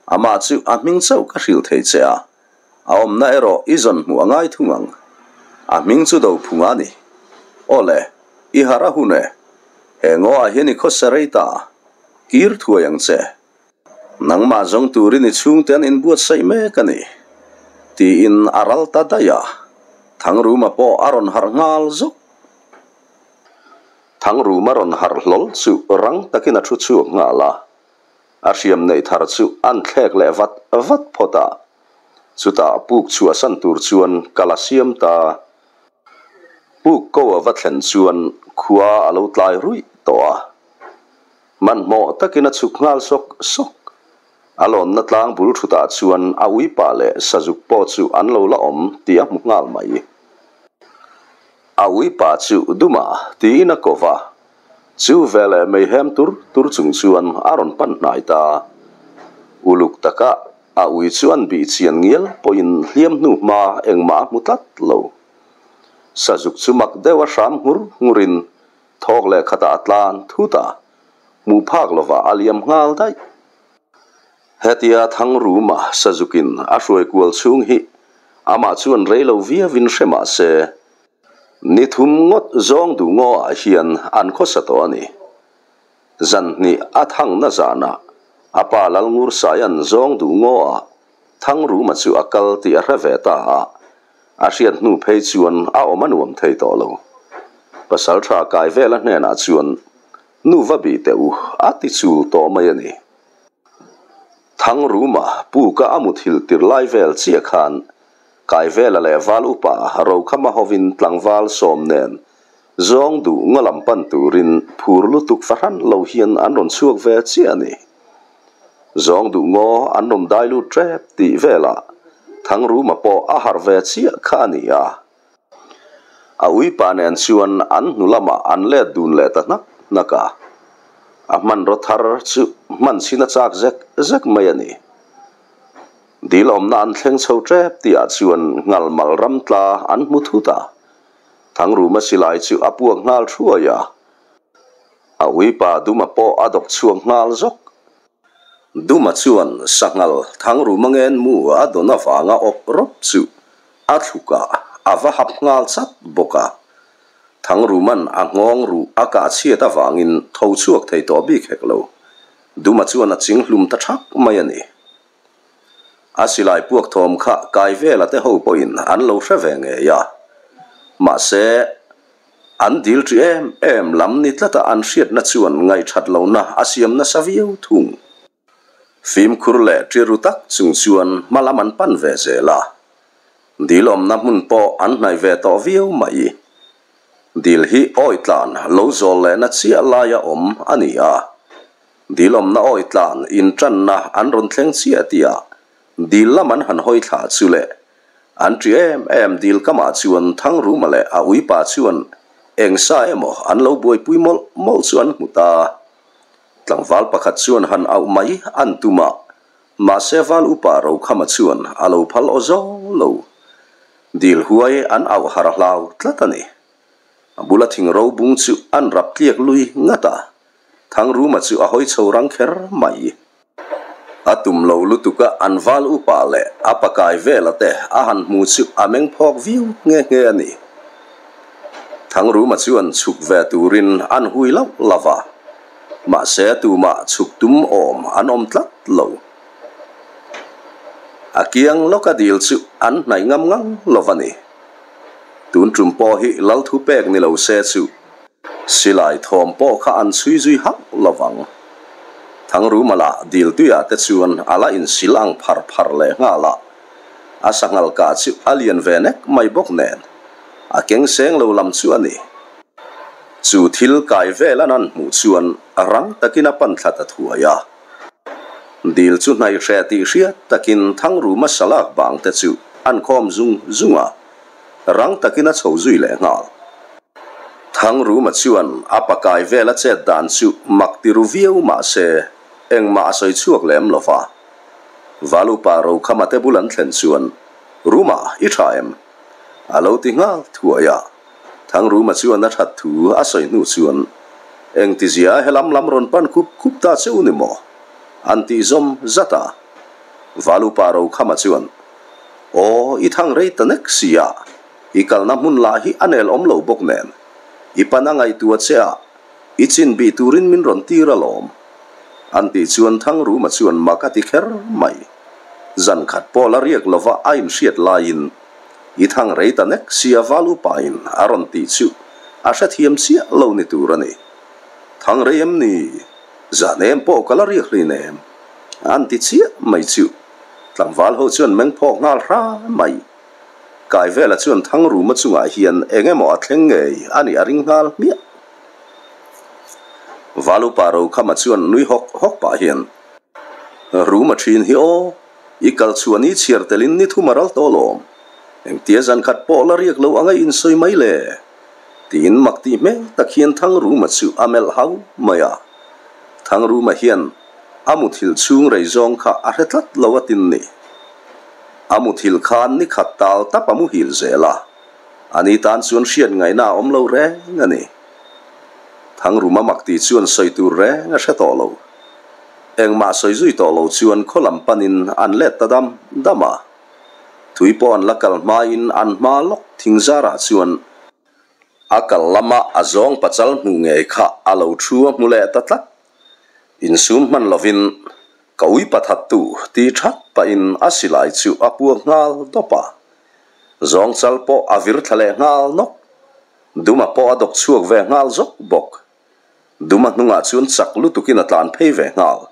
S1: Amah chu a hming chauh ka hrilh thei che a, a awmna erawh i zawn hmuh a ngai thung ang. A hming chu Dophunga a ni. Aw le, i harh a hun e. He ngaw ah hian i khawsa rei ta. Kir thuai ang che. Nangmah zawng turin i chhungte an inbuatsaih mek a ni, tiin a ral ta daih a. Thangruma pawh a rawn harh nghal zawk. Thangruma rawn harh hlawl chu rang takin a thu chhuak nghal a. A hriam neih thar chu an thlek leh vat vat phawt a. Chutah puk chhuahsan tur chuan kal a siam ta. Puk ko a va thlen chuan khua a lo tlai ruih tawh a. Hmanhmawh takin a chhuk nghal sawk sawk. A lawnna tlang bul thutah chuan a uipa leh sazuk pawh chu an lo la awm tih a hmu nghal mai. A uipa chu duma tiin a ko va, chu veleh meihem tur tur chung chuan a rawn pan hnai ta. Uluk taka a ui chu an bih chian ngial pawhin hliam hnu hma engmah a hmu tlat lo. Sazuk chu mak deuh a hram nghur nghurin Thawk leh khatah a tlan thut a, hmuh phak lovah a liam nghal daih. Hetia Thangruma Sazukin a hruai kual chhung hi amah chuan rei lo viauin hre mah se, ni thum ngawt zawng duh ngawah hian an khawsa tawh a ni. Zan hnih a thangna zanah a pa Lalngursaia'n zawng duh ngawah Thangruma chu a kal tih a hre ve ta a, A hriat hnu phei chuan a awm a nuam thei tawh lo. Pasalṭha Kaivela hnenah chuan, Nu va bih teh u, a ti chul tawh mai a ni. Thangruma puka a muthilh tir lai vel chiah khan Kaivela leh Val upa Rokhama hovin tlangval sawm nen zawng duh ngaw lam pan turin phur lutuk fahran lo hian an rawn chhuak ve chiah a ni. Zawng duh ngaw an rawn dai lut tep tih velah Thangruma pawh a harh ve chiah kha a ni a. A uipa nen chuan an hnu lamah an let dun leh ta hnak hnak a. A hmanraw thar chu hman chhin a chak zek zek mai a ni. Dil awmna an thleng chho tep tihah chuan ngalmal ram tla an hmu thut a. Thangruma silai chu a puak nghal thuai a. A uipa Duma pawh a dawk chhuak nghal zawk. Duma chuan sanghal Thangruma ngen mu a dawn avanga awp rawp chu a thluk a, a va hap nghal chat bawk a. Thangruma'n a nghawng ruh a kah chhiat avangin tho chhuak thei tawh bik hek lo. Duma chuan a ching hlum ta thak mai a ni. A silai puak thawm kha kai vela te ho pawhin an lo hre ve ngei a. Mahse. An dil ṭi em em lam ni tlata an hriatna chuan ngaihṭhat lohna a siam nasa viau thung. Fimkhur leh ṭi ru tak chung chuan hma lam an pan ve zel a. Dil awmna hmun pawh an hnaih ve tawh viau mai. Dil hi awi tlan lo zawl lehna chiah laia awm a ni a. Dil awmna awi tlan inṭanna an rawn thleng chiah tihah dil lam an han hawi thla chu le. An ṭi em em dil kamah chuan Thangruma leh a uipa chuan eng sa emaw an lo buaipui mawlh mawlh chu an hmu ta. Tlangval pakhat chuan han auh mai an tum a, mahse val upa Rokhama chuan a lo phal aw zawng lo. Dil huai an auh har a hlau tlat a ni. A bula thing ro bung chu an rap tliak lui ngat a, Thangruma chu a hawi chho rang kher mai. A tum lo lutuk a, an val upa leh a pakai vela te a han hmu chu a meng phawk viau nghe nghe a ni. Thangruma chuan chhuk ve turin an hui lauh lauh a, mahse tumah chhuk tum awm an awm tlat lo. A kiang lawka dil chu an hnaih ngam ngang lo va ni. Tun tum pawh hi lal thu pek ni lo se chu Silai thawm pawh kha an chhui zui hauh lo vang. Thangruma lah dil tuiah te chuan a la insil ang phar phar leh nghal a. A sanghal kah chu a lian ve nek mai bawk nen a keng seng lo lam chu a ni. Chu thil kai vel an an hmuh chuan rang takin a pan thla ta thuai a. Dil chu hnaih hreh tih hriat takin Thangruma salak bang te chu an khawm zung zung a, rang takin a chho zui leh nghal. Thangruma chuan a pakai vel a chet dan chu mak ti ru viau mah se engmah a sawi chhuak lem lo va. Valupa Rokhama te bul an thlen chuan, Ruma, i tha em? A lo ti nghal thuai a. Thangruma chuan a that thu a sawi hnu chuan, Engtizia helam lam rawn pan khup khup ta che u ni maw? An tih zawm zat a. Valupa Rokhama chuan, Aw, i thang rei ta nek si a, i kalna hmun lah hi a nel awm lo bawk nen, i pan a ngaihtuah che a, i chin bih turin min rawn tir alawm. An tih chuan Thangruma chuan mak a ti kher mai. Zan khat pawh la riak lova a inhriat laiin, I thang rei ta nek sia val upain a rawn tih chu a hrethiam chiah lo ni tur a ni. Thang rei em ni? Zan em pawh ka la riak hlin em? An ti chiah mai chu tlangval ho chuan meng phawk nghal hra mai. Kaivela chuan Thangruma chungah hian eng emaw a thleng ngei a nih a ring nghal hmiah. Val upa Rokhama chuan nui hawk hawk pah hian, Ruma thin hi aw, i kal chhuah ni chhiar telin ni thum a ral tawh lawm. Engtia zan khat pawh la riak lo anga insawi mai le? Tiin mak tih hmel tak hian Thangruma chu a melh hau mai a. Thangruma hian a muthilh chhung rei zawng kha a hre tlat lo a tin ni. A muthilh khan ni khat tal tap a muhil zel a, ani tan chuan hriat ngaihna a awm lo reng a ni. Thangruma mak tih chuan sawi tur reng a hre tawh lo. Engmah sawi zui tawh lo chuan khaw lam panin an let ta dam dam a. Tui pawh an la kal hmain an hma lawk thing zarah chuan a kal lama a zawng pachal hmuh ngei kha a lo thu a hmu leh ta tlat. Insum hman lovin ka ui pathattu ti that pahin a silai chu a puak nghal dawp a. Zawng chal pawh a vir thla leh nghal nawk. Duma pawh a dawk chhuak ve nghal zawk bawk. Duma hnungah chuan chak lutukin a tlan phei ve nghal.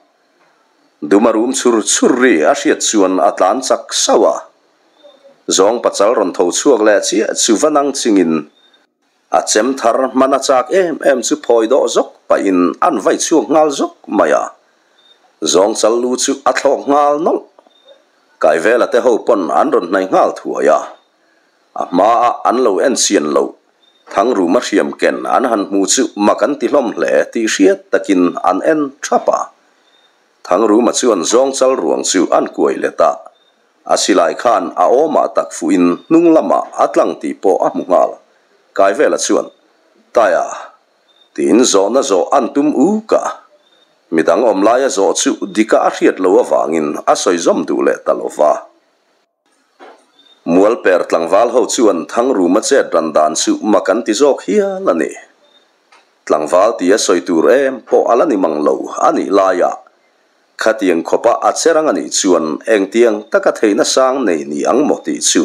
S1: Duma rum chhur chhur ri a hriat chuan a tlan chak sauh a. Zawng pachal rawn tho chhuak leh chiah chu va nang chingin a chem thar hman a chak em em chu phawi dawh zawk pahin an vai chhuak nghal zawk mai a. Zawng chal lu chu a thlawk nghal nawlh. Kaivela te ho pawn an rawn hnaih nghal thuai a. A hmaah an lo en chian loh. Thangruma hriam ken an han hmu chu mak an ti hlawm hle tih hriat takin an en thap a. Thangruma chuan zawng chal ruang chu an kuai let a, a silai khan a awmah tak fuhin hnung lamah a tlang tih pawh a hmu nghal. Kaivela chuan, Taia, tiin zawhna zawh an tum uk a. Midang awm laia zawh chu dika a hriat loh avangin a sawi zawm duh leh ta lo va. Mualper tlangval ho chuan Thangruma chet ran dan chu mak an ti zawk hial a ni. Tlangval tia sawi tur em pawh a la ni mang lo a nih laiah khatiang khawpa a che rang a nih chuan engtiang taka theihna sang nei ni ang maw tih chu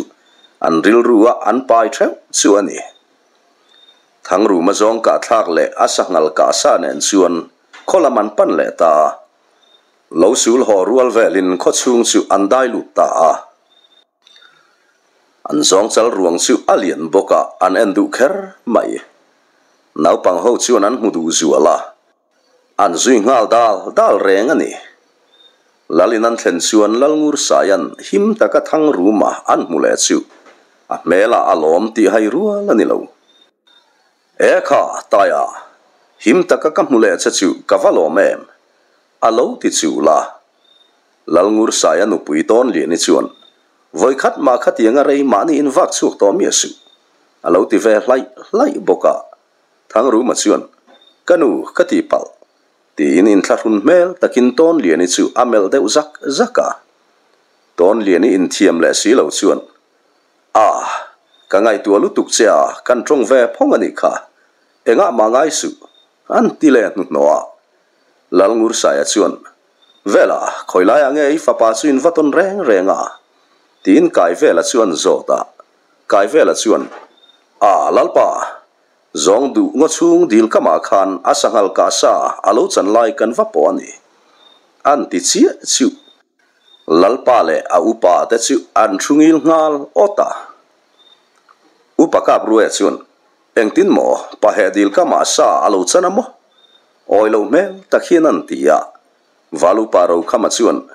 S1: an rilrua an pai theuh chu a ni. Thangruma zawng kahthlak leh a sanghal kahsa nen chuan khaw lam an pan leh ta a. Lo sul haw rual velin khaw chhung chu an dai lut ta a. An zawng chal ruang chu a lian bawk a, an en duh kher mai. Naupang ho chuan an hmu duh zual a, an zui nghal dal dal reng a ni. Lalin an thlen chuan Lalngursaia'n him taka thang ruma an hmu leh chu a hmelah a lawm tih hai rual a ni lo. E kha, Taia, him taka ka hmu leh che chu ka va lawm em? A lo ti chu la. Lalngursaia nupui tawn liani chuan, Vawikhat mah khatianga rei mahni in vak chhuak tawh miah suh, a lo ti ve hlaih hlaih bawk a. Thangruma chuan, Ka nu, ka ti palh, tiin inthlahrun hmel takin tawn liani chu a melh deuh zak zak a. Tawn liani inthiam leh si lo chuan, A, ka ngaihtuah lutuk che a, kan tawng ve phawng a nih kha, engah mah ngai suh, an ti leh hnuhnawh a. Lalngursaia chuan, Vela, khawi laiah nge i fapa chu in va tawn reng reng a? tiin Kaivela chu an zawt a. Kaivela chuan, A, Lalpa, zawng duh ngaw chhung dil kamah khan a sanghal kah sa a lo chan lai kan va pawh a ni, an ti chiah chu. Lalpa leh a upa te chu an thu ngil nghal awt a. Upa Kapruaia chuan, Engtin maw, pa heh dil kamah sa a lo chan a maw? Awi loh hmel tak hian an ti a. Valupa Rokhama chuan,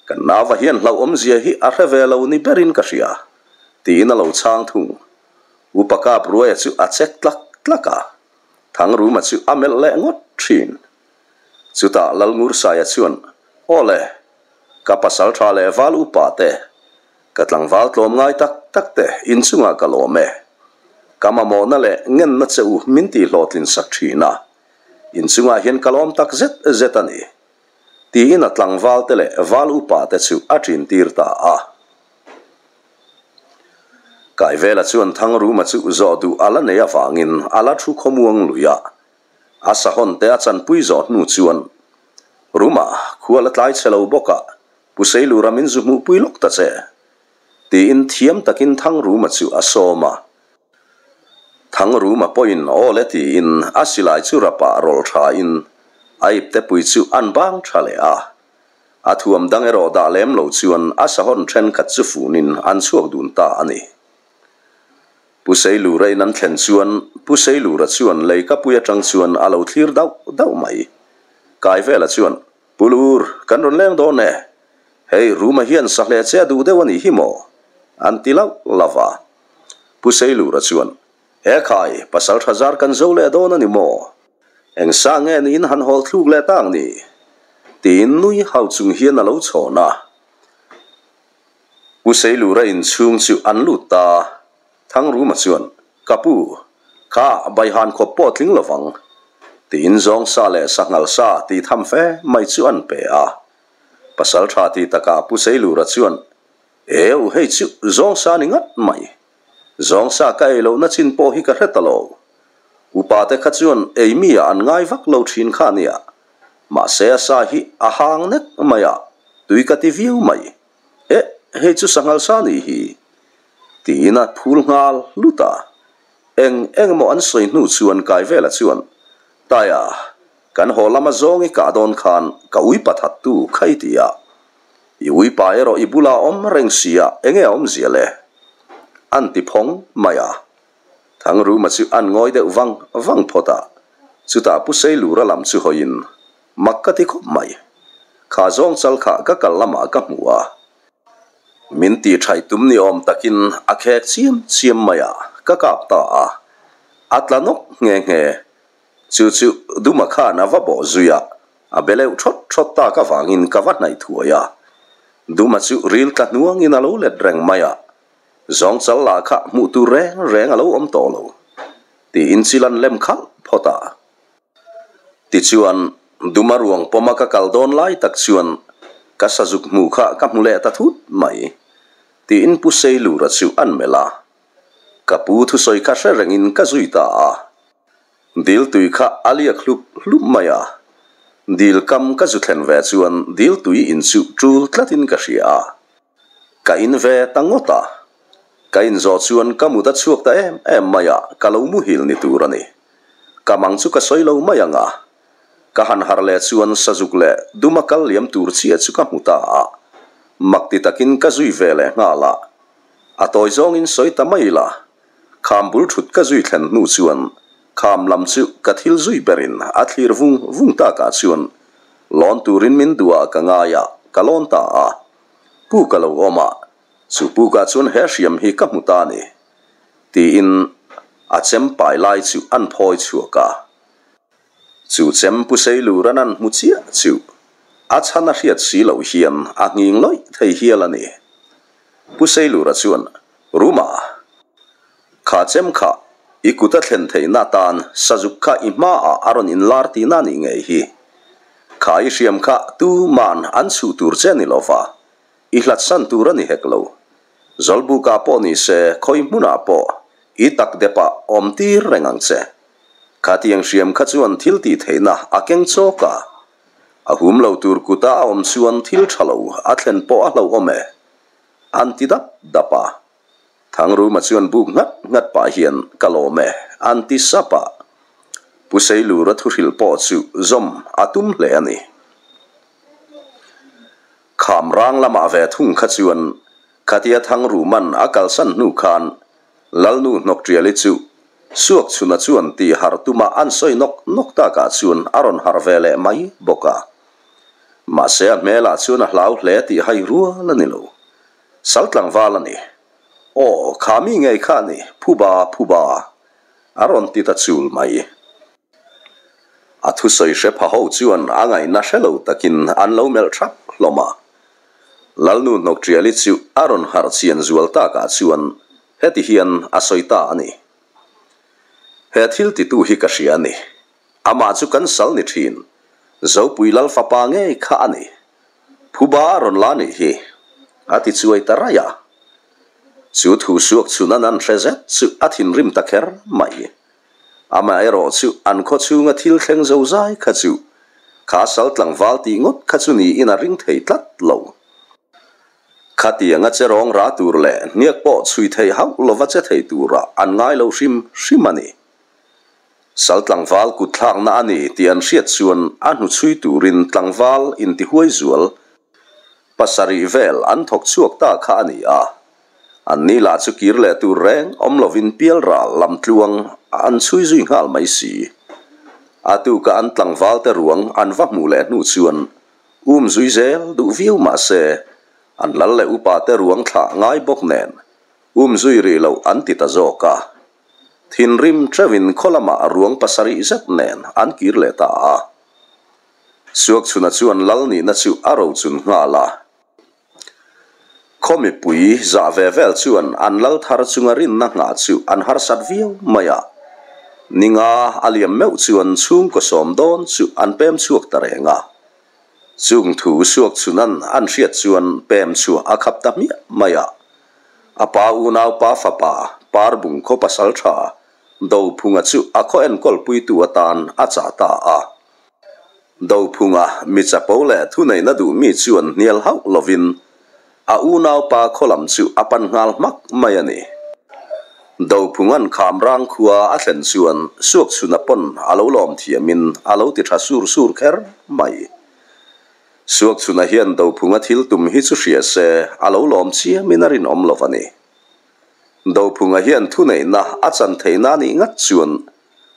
S1: Kan nauva hian hlauhawmzia hi a hre ve lo ni berin ka hria, tiin a lo chhang thung. Upa Kapruaia chu a chek tlak tlak a, Thangruma chu a melh leh ngawt thin. Chutah Lalngursaia chuan, Aw le, ka pasal tha leh val upa te, ka tlangval tlawm ngai tak tak te inchungah ka lawm e. Ka mamawhna leh ngenna che u min tihhlawhtlin sak thin a, inchungah hian ka lawm tak zet zet a ni. Tiin a tlangval te leh val upa te chu a ṭin tir ta a. Kaivela chuan Thangruma chu zawh duh a la nei avangin a la thu khawmuang lui a. A sahawn te a chanpui zawh hnu chuan Ruma khua la tlai chhe lo bawk a, Pu Seilura min zu hmuhpui lawk ta che, tiin thiam takin Thangruma chu a sawm a. Thangruma pawhin aw le tiin a silai chu rapah rawlh thain a iptepui chu an bang tha leh a. A thuam dang erawh dah lem lo chuan a sahawn thenkhat chu funin an chhuak dun ta a ni. Pu Seilura in an thlen chuan Pu Seilura chuan leikapui atang chuan a lo thlir dauh dauh mai. Kaivela chuan, Pu Lur, kan rawn leng dawn e. Hei, Ruma hian sahleh che a duh deuh a nih hi maw? an ti lauh lauh a. Pu Seilura chuan, He khai, pasal tha zar kan zo leh dawn a ni maw? Eng sa nge niin han hawl thluk leh tak ni? Tiin nui hau chung hian a lo chhawn a. Pu Seilura inchhung chu an lut ta. Thangruma chuan, Ka pu, kha Baihan khawp pawh tling lovang, tiin zawng sa leh sanghal sa tih tham fe mai chu an pe a. Pasal tha ti takah Pu Seilura chuan, Eu, hei chu zawng sa ni ngat mai. Zawng sa ka ei lohna chin pawh hi ka hre ta lo. Upa te kha chuan ei mi ah an ngai vak lo thin kha nia. Mahse a sa hi a hang nek mai a, tui ka ti viau mai. Eh, hei chu sanghal sa nih hi. Tiin a phul nghal hlut a. Eng eng emaw an sawi hnu chuan Kaivela chuan, Taia, kan haw lama zawng i kah dawn khan ka ui pathat tu kha i ti a. I uipa erawh i bula awm reng sia enge a awmzia le? An ti phawng mai a. Thangruma chu an ngawi deuh vang vang phawt a, chutah Pu Seilura lam chu hawiin mak ka ti khawp mai. Kha zawng chal kha ka kal lamah ka hmu a, min ti thaih tum ni awm takin a khek chiam chiam mai a, ka kap ta a, a tla nawk nghe nghe. Chu chu Duma khan a va bawh zui a, A be leuh thawt thawt tak avangin ka va hnaih thuai a. Duma chu ril tla hnuangin a lo let reng mai a, zawng chal lah kha hmuh tur reng reng a lo awm tawh lo, tiin chil an lem khalh phawt a. Tichuan, Duma ruang pawma ka kal dawn lai tak chuan ka sazuk hmuh kha ka hmu leh ta thut mai, tiin Pu Seilura chu an melh a. Ka pu thusawi kha hre rengin ka zui ta a. Dil tui kha a liak hlup hlup mai a, dil kam ka zu thlen ve chuan dil tui in chu tul tlatin ka hria a, ka in ve ta ngawt a. Ka in zawh chuan ka mut a chhuak ta em em mai a, ka lo muhil ni tur a ni. Ka mang chu ka sawi lo mai ang a, ka han harh leh chuan sazuk leh duma kal liam tur chiah chu ka hmu ta a, mak ti takin ka zui ve leh nghal a, a tawi zawngin sawi ta mai la. Kham bul thut ka zui thlen hnu chuan kham lam chu ka thil zui berin a thlir vung vung takah chuan lawn turin min duh a ka ngai a, ka lawn ta a. Puk a lo awm a, chu pukah chuan he hriam hi ka hmu ta a ni, tiin a chem pai lai chu an phawi chhuak a. Chu chem pu Seilur an an hmu chiah chu a chhan a hriat si loh hian a nghing lawih thei hial a ni. Pu Seilura chuan Ruma, kha chem kha i kut a thlen theihna atan sazuk kha i hmaah a rawn inlar tihna a nih ngei hi. Kha i hriam kha tuman an chhuh tur che ni lova, i hlatsan tur a ni hek lo. Zawlbukah pawh ni se khawi hmunah pawh i tak depah awm tir reng ang che. Khatiang hriam kha chuan thil tih theihna a keng chawk a, a hum lo tur kuta a awm chuan thil tha lo a thlen pawh a hlauhawm e. An ti dap dap a. Thangruma chuan buk nghat nghat pah hian ka lawm e, an ti sap a. Pu Seilura thuhrilh pawh chu zawm a tum hle a ni. Kham rang lamah ve thung kha chuan khatia Thangruman a kalsan hnu khan Lalnu Hnawkṭiali chu Suakchhuna chuan tih harh tuma an sawi nawk nawk takah chuan a rawn harh ve leh mai bawk a. Mahse a hmelah chuan a hlau hle tih hai rual a ni lo. Sal tlangval a ni. Aw, kha mi ngei kha a ni, phuba, phuba, a rawn ti ta chul mai. A thusawi hre pha ho chuan a ngaihna hre lo takin an lo melh thap hlawm a. Lalnu Hnawkṭiali chu a rawn harh chian zual takah chuan heti hian a sawi ta a ni. He thil titu hi ka hria a ni. Amah chu kan sal ni ṭhin. Zopui Lal fapa ngei kha a ni. Phuba a rawn la nih hi, a ti chuai ta raih a. Chu thu suak chhun an an hre zet chu a thinrim ta kher mai. Amaherawhchu an khaw chhunga thil thleng zo zai kha chu kha sal tlangval tih ngawt kha chu niin a ring thei tlat lo. Khatianga che rawng ra tur leh hniak pawh chhui thei hauh lova che thei tura an ngai lo hrim hrim a ni. Sal tlangval kut thlakna a ni tih an hriat chuan a hnuchhui turin tlangval intihuai zual pasarih vel an thawk chhuak ta kha a ni a. Anni lah chu kir leh tur reng awm lovin pial ral lam tluang an chhui zui nghal mai si. A tuka an tlangval te ruang an va hmuh leh hnu chuan um zui zel duh viau mah se an lal leh upa te ruang thlah ngai bawk nen um zui rih loh an ti ta zawk a. Thinrim teuhin khaw lamah ruang pasarih zet nen an kir leh ta a. Suakchhuna chuan lal nihna chu a rochun nghal a. Khaw mipui zah ve vel chuan an lal thar chunga rinna nghah chu an harsat viau mai a. Ninga a liam meuh chuan chhungkaw sawm dawn chu an pem chhuak ta reng a. Chung thu suak chhunan an hriat chuan pem chhuah a khap ta hmiah mai a. A pa unaupa fapa Parbung khaw pasal tha Dophunga chu a khaw enkawlpuitu atan a chah ta a. Dophunga mi chapo leh thuneihna duh mi chuan hnial hauh lovin a unaupa khaw lam chu a pan nghal hmak mai a ni. Dophunga'n Khamrang khua a thlen chuan Suakchhuna pawn a lo lawm thiamin a lo ti tha sur sur kher mai. Suakchhuna hian Dophunga thil tum hi chu hria se a lo lawm chiamin a rinawm lo a ni. Dophunga hian thuneihna a chan theihna a nih ngat chuan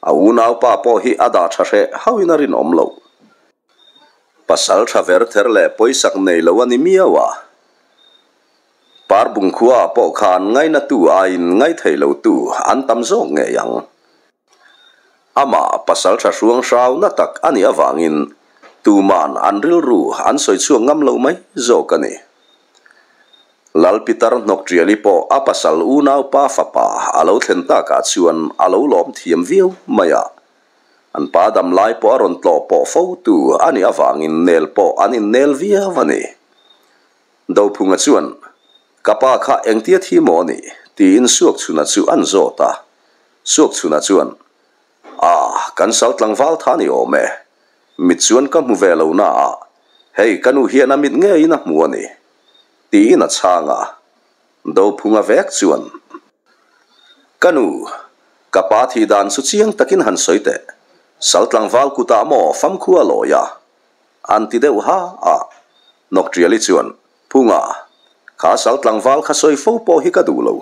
S1: A unaupa pawh hi a dah tha hreh hauhin a rinawm loh. Pasal tha ver ther leh pawisak nei lo a ni miau a. Parbung khuaah pawh khan ngainatu aiin ngaithei lotu an tam zawk ngei ang. Amah pasal tha hruang hrau na tak a nih avangin tuman an rilru an sawi chhuak ngam lo mai zawk a ni. Lal Pitar Hnawkṭiali pawh a pasal unaupa fapa a lo thlen takah chuan a lo lawm thiam viau mai a. An pa dam lai pawh a rawn tlawh pawh fo tu a nih avangin nel pawh an innel viau a ni. Dophunga chuan, Ka pa kha engtia thi maw a nih? tiin Suakchhuna chu an zawt a. Suakchhuna chuan, Ah, kan sal tlangval tha ni awm e. Mit chuan ka hmu ve lo na a, hei ka nu hian a mit ngeiin a hmu a ni. Tiin a chhang a. Dophunga vek chuan, Ka nu, ka pa thih dan chu chiang takin han sawi teh. Sal tlangval kutah maw famkhua lawi a? An ti deuh ha a. Nawkṭiali chuan, Phunga, kha sal tlangval kha sawi fo pawh hi ka duh lo.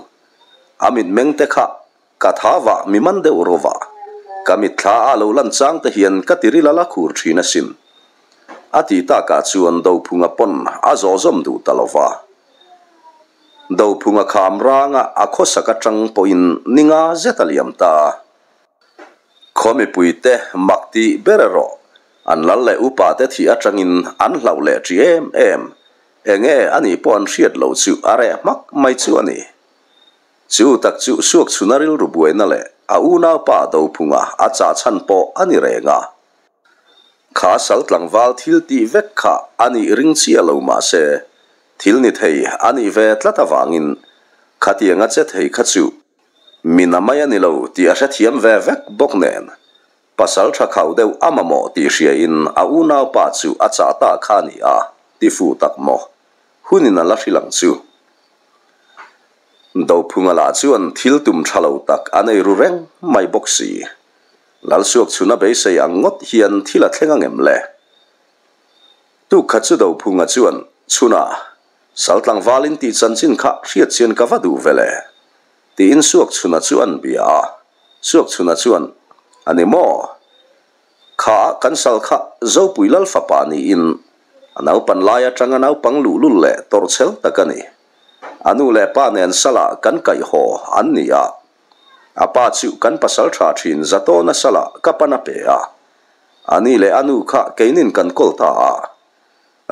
S1: A mitmeng te kha Ka tha vah mi man deuh rawh a, ka mitthla a lo lan chang te hian ka tiril a la khur thin asin. A tih takah chuan Dophunga pawn a zawh zawm duh ta lo va. Dophunga kham ranga a khawsak atang pawhin ni nga zet a liam ta. Khaw mipuite mak tih ber erawh an lal leh upa te thih atangin an hlauh leh ṭi em em. Enge anih pawh an hriat loh chu a reh hmak mai chu a ni. Chu tak chu Suakchhuna rilru buaina leh a unaupa Dophunga a chah chhan pawh a ni reng a. Kha sal tlangval thil tih vek kha a nih ring chiah lo mah se, thil ni thei a nih ve tlat avangin khatiang a che thei kha chu mi na mai a ni lo tih a hrethiam ve vek bawk nen pasal tha khauh deuh a mamawh tih hriain a unaupa chu a chah ta kha a ni a, ti fuh tak maw? Hunin a la hrilh ang chu. Dophunga lah chuan thil tum tha lo tak a nei ru reng mai bawk si. Lalsuak chhuna beisei ang ngawt hian thil a thleng ang em le? Tuk khat chu Dophunga chuan, Chhuna, sal tlangvalin tih chanchin kha hriat chian ka va duh ve le? tiin Suakchhuna chu an bia a. Suakchhuna chuan, A ni maw? Kha kan sal kha Zopui Lal fapa niin A naupan lai atanga naupang luhlul leh tawrhchhel tak a ni. A nu leh pa nen salah kan kaih haw an ni a. A pa chu kan pasal tha thin Zatawna salah ka pan a pe a. A ni leh a nu kha keinin kan kawl ta a.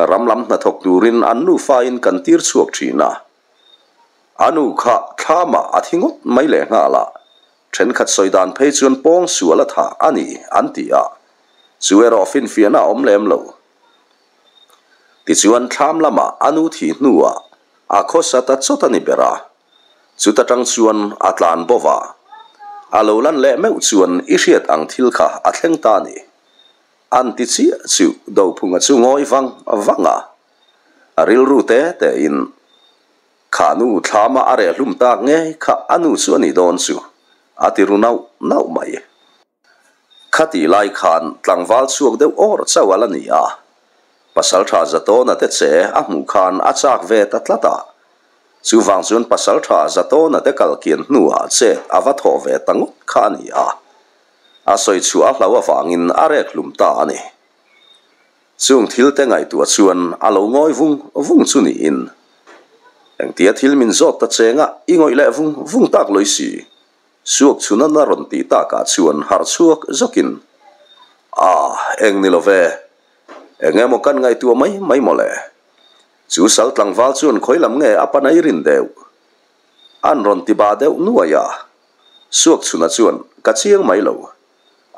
S1: Ram lam hnathawk turin an nufain kan tir chhuak thin a. A nu kha thlamah a thi ngawt mai lehnghal a. Thenkhat sawi dan phei chuan pawng sual a tha a ni an ti a. Chu erawh finfiahna a awm lem lo. Tichuan thlam lamah a nu thih hnuah a khawsa ta chawt a ni ber a. Chuta tang chuan a tlan bo va. A lo lan leh meuh chuan i hriat ang thil kha a thleng ta a ni. An ti chiah chu Dophunga chu ngawi vang vang a. A rilru te tein Kha nu thlama a reh hlum tak ngei kha a nu chu a nih dawn chu a ti ru nauh nauh mai. Khatih lai khan tlangval chhuak deuh awr chauh a la ni a, Pasaltha Zatawna te che a hmuh khan a chak ve ta tlat a, chuvang chuan Pasaltha Zatawna te kal kian hnuah chet a va thawh ve ta ngawt kha a ni a, a sawi chhuah a hlau avangin a rek hlum ta a ni. Chung thil te ngaihtuah chuan a lo ngawi vung vung chu niin, engtia thil min zawt ta chenga i ngawih leh vung vung tak lawi si? Suak chhun a na rawn tih takah chuan harh chhuak zawkin, A, eng ni lo ve. Eng emaw kan ngaihtuah mai mai mawle. Chu sal tlangval chuan khawi lam nge a panai rin deuh? An rawn ti bah deuh nuai a. Suak chhuna chuan, Ka chiang mai lo.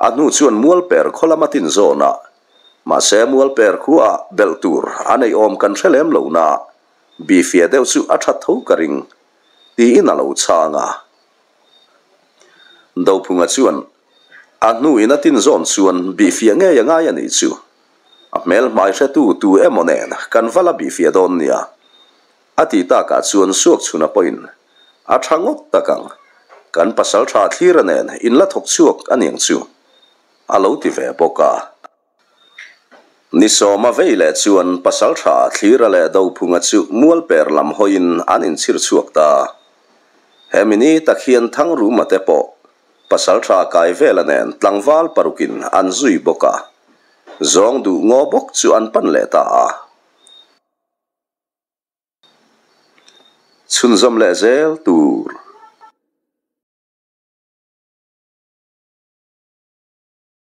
S1: A hnu chuan mualper khaw lam a tin zawn a. Mahse mualper khuaah belh tur a neih awm kan hre lem lo na. Bifia deuh chu a that tho ka ring. Tiin a lo chhang a. Dophunga chuan a hnuin a tin zawn chuan bihfiah ngei a ngai a nih chu. A hmel hmai hretu tu emaw nen kan va la bihfiah dawn nia. A tih takah chuan Suakchhuna pawhin a tha ngawt tak ang. Kan pasal tha thlira nen in la thawk chhuak a niang chu a lo ti ve bawk a. Ni sawma vei leh chuan Pasalṭha Thlira leh Dophunga chu Mualper lam hawiin an inchhir chhuak ta. Hemi ni tak hian Thangruma te pawh Pasalṭha Kaivela nen tlangval parukin an zui bawk a, zawng duh ngaw bawk chu an pan leh ta a. Chhunzawm leh zel tur.